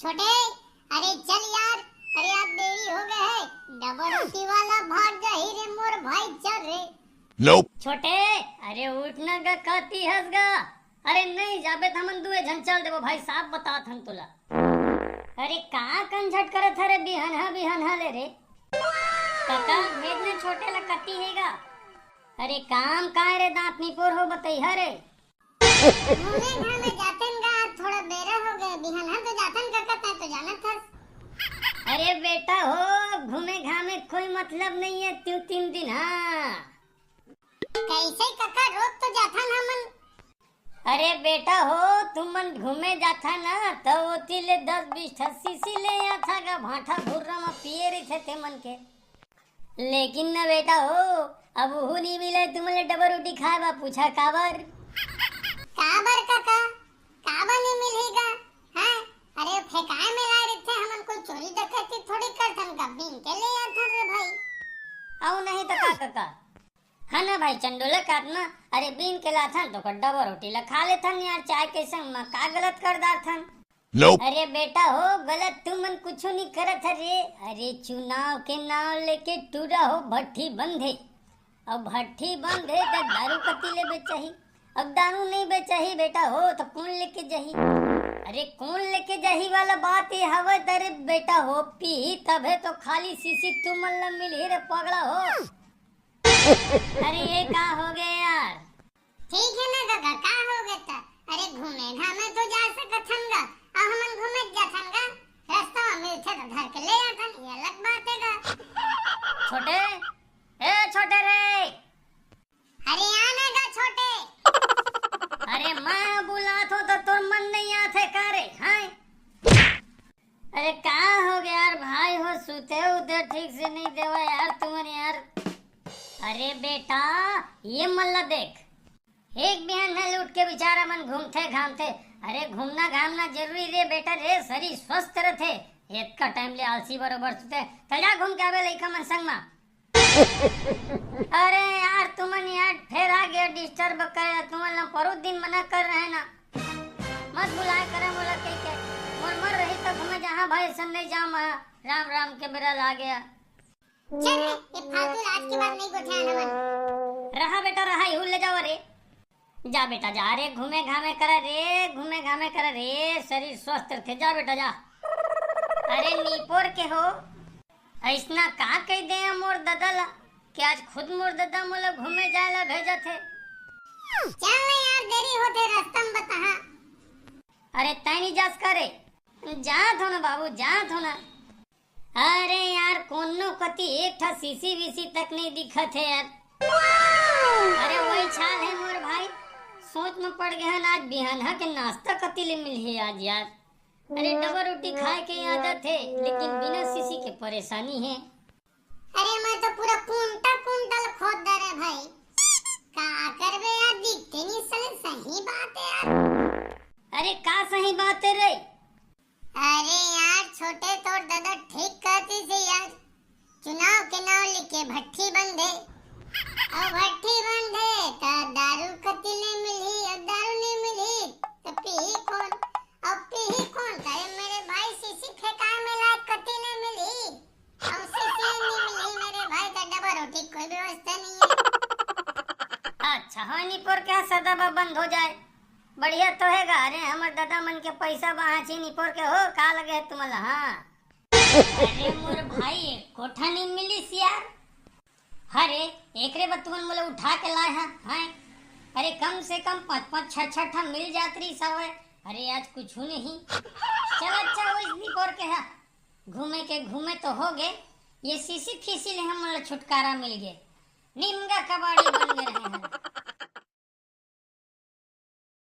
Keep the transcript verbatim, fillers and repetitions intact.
छोटे, अरे चल यार, अरे अब देरी हो गए है, डबल रोटी वाला भाग जाही रे मोर भाई, चल रे। Nope। छोटे, अरे उठ ना गा, कति हस गा। अरे नहीं जाबे त हमन दुए झन चल देबो भाई, साफ बतात हन तोला। अरे का कंझट करत हरे बिहनहा बिहनहा ले रे। कका भेजना छोटे ला, कति हे गा। अरे काम काय रे दांत निपोर हो बतैहा रे। घूमे घामे जातन गा, थोड़ा बेरा हो गए, बिहनहा तो जातन कका, तै तो जानत हस। अरे बेटा हो, घूमे घामे कोई मतलब नहीं है, तू तीन दिन, हाँ। कैसे कका, रोज तो जाथन हमन। अरे बेटा हो, तुमन घूमे जाथा ना, त ओती ले दस बीस ठा सीसी ले आथा गा, भांठा भुर्रा म पिए रहिथे ते मन के। लेकिन ना बेटा हो, अब उहू नी मिले तुमन ले डबल रोटी खाए बर, पूछा काबर? काबर कका, काबर नी मिलही गा? हैं? अरे फेंकाए में लाए रहिथे, हमन कोई चोरी डकैती थोड़ी करथन गा, बीन के ले आथन रे भाई। अउ नहीं तो का कका, है ना भाई, चंडोले का आत्मा, अरे बीन के लाथन तो का डबल रोटी ला खा लेथन यार, चाय के संग म का गलत कर डारथन? Nope। अरे बेटा हो, गलत तुमन कुछु नहीं करत हरे। अरे चुनाव के नाव लेके टूरा हो भट्ठी बंद हे, अब भट्ठी बंद हे त दारू कति ले बेचही? अब दारू नहीं बेचही बेटा हो तो कौन लेके जही? अरे कौन लेके जही वाला बात ये हवे, अरे बेटा हो पीही तभे तो खाली सीसी तुमन ला मिलही रे पगला हो। अरे ये का हो गया यार? ठीक है ना कका, का हो गया त? अरे घूमे घामे तो जा सकथन गा, अब हमन घूमे जाथन गा, रास्ता में मिलथे तो धर के ले आथन, ये अलग बात है गा। छोटे, ए छोटे रे। अरे आना गा छोटे। अरे मैं बुलात हो तो तोर मन नहीं आथे का रे, हैं? अरे का हो गया यार भाई हो, सुते उते ठीक से नहीं देवा यार तुमन यार। अरे बेटा, ये मल्ला देख, एक बिहान ले उठ के बेचारा मन घूमथे घामथे। अरे घूमना घामना जरूरी रे बेटा रे, शरीर स्वस्थ रथे। इतका टाइम ले आलसी बरोबर सुते, चल जा घूम के आबे लइका मन संग मा। अरे यार तुमन यार फेर आ गया डिस्टर्ब करे, तुमन ला परो दिन मना कर रहे ना। मत बुलाए करे मोला कहि के। मोर मन रही तो घूमे जहाँ भाई सन नहीं जाम। राम राम के बेरा ला गया। चल रे, ये फालतू ला आज के बाद नहीं गोठियान हमन। रहा बेटा रहा, इहू ले जावा रे। जा बेटा जा रे, घूमे घामे करा रे, घूमे घामे करा रे, शरीर स्वस्थ रथे। जा बेटा जा। अरे निपोर के हो, अइसना का कहि दे मोर ददा ला कि आज खुद मोर ददा मोला घूमे जाए ला भेजत हे। चल ना यार, देरी होथे, रास्ता में बताहा। अरे तैं नहीं जास का रे? जात हो ना बाबू, जात हो ना। अरे यार, कोनो कति एक ठा सीसी वीसी तक नहीं दिखत हे यार। अरे वही चाल हे मोर भाई, सोच में पड़ गए हन आज बिहान हा के नाश्ता कति ले मिलही आज यार। अरे डबल रोटी खाए के आदत हे, लेकिन बिना सीसी के परेशानी हे। अरे मैं तो पूरा कुंटा कुंटल खोद दे रे भाई, का करबे यार, दिखते नहीं सले, सही बात है यार। अरे का सही बात है रे? अरे यार छोटे, तोर दादा ठीक कहती से यार, चुनाव के नाव लेके भट्ठी बंद हे, अउ भट्ठी बंद हे त दारू कति ले मिलही, अउ दारू नहीं मिलही त पीही कौन, अउ पीही कौन? अरे मेरे भाई सीसी फेंकाए में लायक कति ले मिलही, अउ सीसी नहीं मिलही मेरे भाई त डबल रोटी कोई व्यवस्था नहीं है। अच्छा हो निपोर के सदा बा बंद हो जाए, बढ़िया तो हे गा। अरे हमर दादा मन के पैसा बाँची निपोर के हो, का लगे हे तुमन ला? हाँ। अरे मोर भाई, एक कोठा नहीं मिलिस यार। अरे एकरे बर तुमन मोला उठा के लाए हा, हैं? अरे कम से कम पाँच पाँच छह छह ठा मिल जात रही सावे। अरे आज कुछ नहीं। चल अच्छा, वो इस निपोर के हा, घूमे के घूमे तो हो गए, ये सीसी फीसी ले हमन ला छुटकारा मिल गए। निमगा कबाड़ी बन गए रहे हैं।